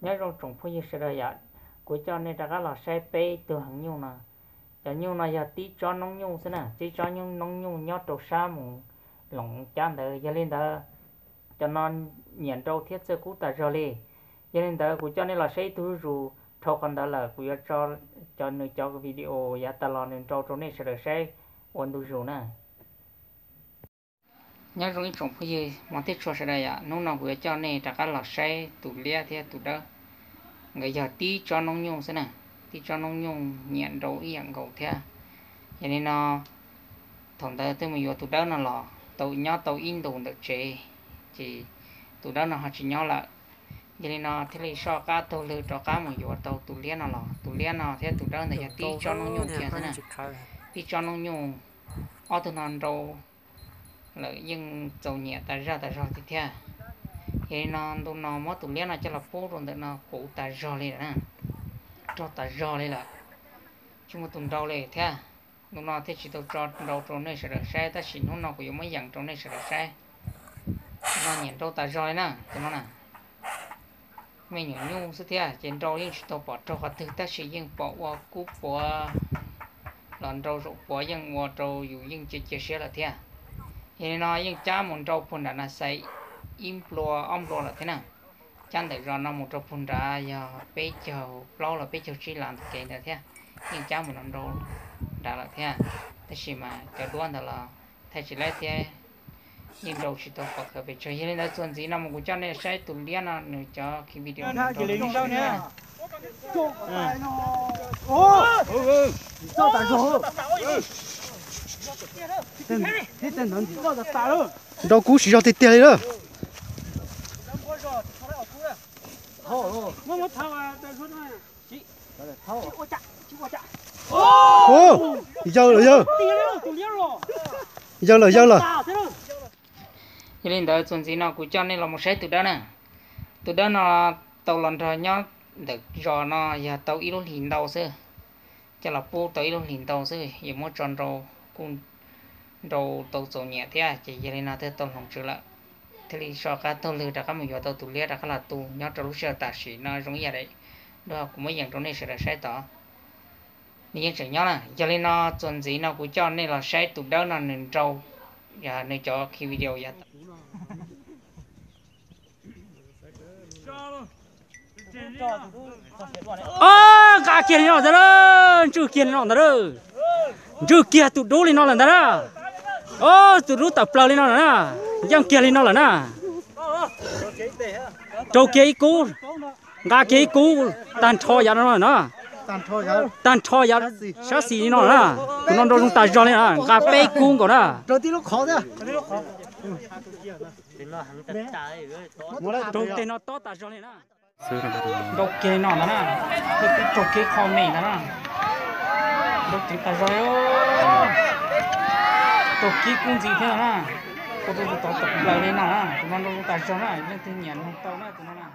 Nyob zoo tsoom phooj ywg sawv daws yom, kuv coj nej rov qab los saib peb tug heev nyuj no. Cov nyuj no yog tib tsob noob nyuj xwb na, tib tsob noob nyuj nyob rau sab mus Loos Cab ntawd. Yog li ntawd, cov no nyiam nrau thiab txawj kub tas zog li. Yog li ntawd kuv coj nej los saib ib tug zuj zus, dhau qhov ntawd lawm kuv yuav tso cov nws cov video yav tas los nws nrau rau nej sawv daws saib ua ntu zus na. Nyob zoo ib tsoom phooj ywg hmov thiab tshua sawv daws yom, hnub no kuv yuav coj nej rov qab los saib tus liab thiab tus dawb. Nkawd yog tib tsob noob nyuj xwb na, tib tsob noob nyuj nyiam nrau ib yam nkaus thiab. Yog li no, thaum ntawd twb mus yuav tus dawb no los tau nyob tau ib ntus ntawm tsev, ces tus dawb no ho tsis nyob lawm. Yog li no thiaj li soj qab taug lw rov qab mus yuav tau tus liab no los. Tus liab no thiab tus dawb ntawd yog tib tsob noob nyuj kiag xwb na, tib tsob noob nyuj. Ob tug no nrau lawm yeej txaus nyiam tas zaj tas zog tiag thiab. Yog li no ntu no muab tus liab no coj los pub rau ntawm no puv tas zog li lawm na, rog tas zog li lawm, tsis muaj tus nrau li thiab. Ntu no thiaj tsis tau tso nrau rau nej sawv daws saib, tab sis hnub no kuv yuav muab yeem rau nej sawv daws saib. Tus no nyiam nrau tas zog li na, tus no na. Me nyuam nyuj xwb thiab ces nrau yeej tsis tau pom raug qhov twg, tab sis yeej pom ua kub puav los nrau zaum puav yeej ua rau yus yeej cia cia siab lawm thiab. Yog li no yeej cab mus nrau puag nram Nas Xais ib nplua ob nplua lawm thiab na. Cab ntawm zos no mus rau puag nrad yog peb caug plaub los peb caug tsib las ntawm kev ntawd thiab. Yeej cab mus nrau nrad lawm thiab, tab sis mas cov duab ntawd los thaij tsis laib thiab, yeej nrau tsis tau pom kawg pes tsawg. Yog li ntawd txuas ntxiv no mus kuv coj nej saib tus liab no nws cov video. Nrau kub siv zog tiag tiag li lawm. Yawg lawm yawg. Yawg lawm yawg lawm. Yog li ntawd txuas ntxiv no kuv coj nej los mus saib tus dawb na. Tus dawb no tau los nrog nyob ntawm zos no yog tau ib lub hlis ntau xwb. Coj los pub tau ib lub hlis ntau xwb, yuav muab tso nrau kuj nrau tau txaus nyiam thiab, ces yog li no thiaj tau hloov tswv lawm. Thiaj li soj qab taug lw rov qab mus yuav tau tus liab rov qab los tu nyob rau lub sij hawm tam sim no zoo ib yam li kuv muab yeem rau nej sawv daws saib tod. Nws yeej tseem nyob na. Yog li no txuas ntxiv no kuv coj nej los saib tus dawb no nws nrau, nws cov video yav tod. Nqa kiag li no ntag, ntswj kiag li no ntag, ntswj kiag tus dub li no lawm ntag na. Tus dub tawm plaws li no lawm na, yeej kiag li no lawm na. Raug kiag ib kub, nqa kiag ib kub, tag nrho yav no na, tag nrho yav sab xis li no na. Tus no nrau zoo tas zog li na, nqa peb kub nkaus na. Raug kiag no tob tas zog li na. Nrau kiag li no ntag na, raug kiag qho me ntag na. Nrau kiag tas zog li, raug kiag kub ntxiv thiab na. Tus tod tawm plaws li no na, tus no nrau zoo tas zog na, leej twg nyiam nug tau na tus no na.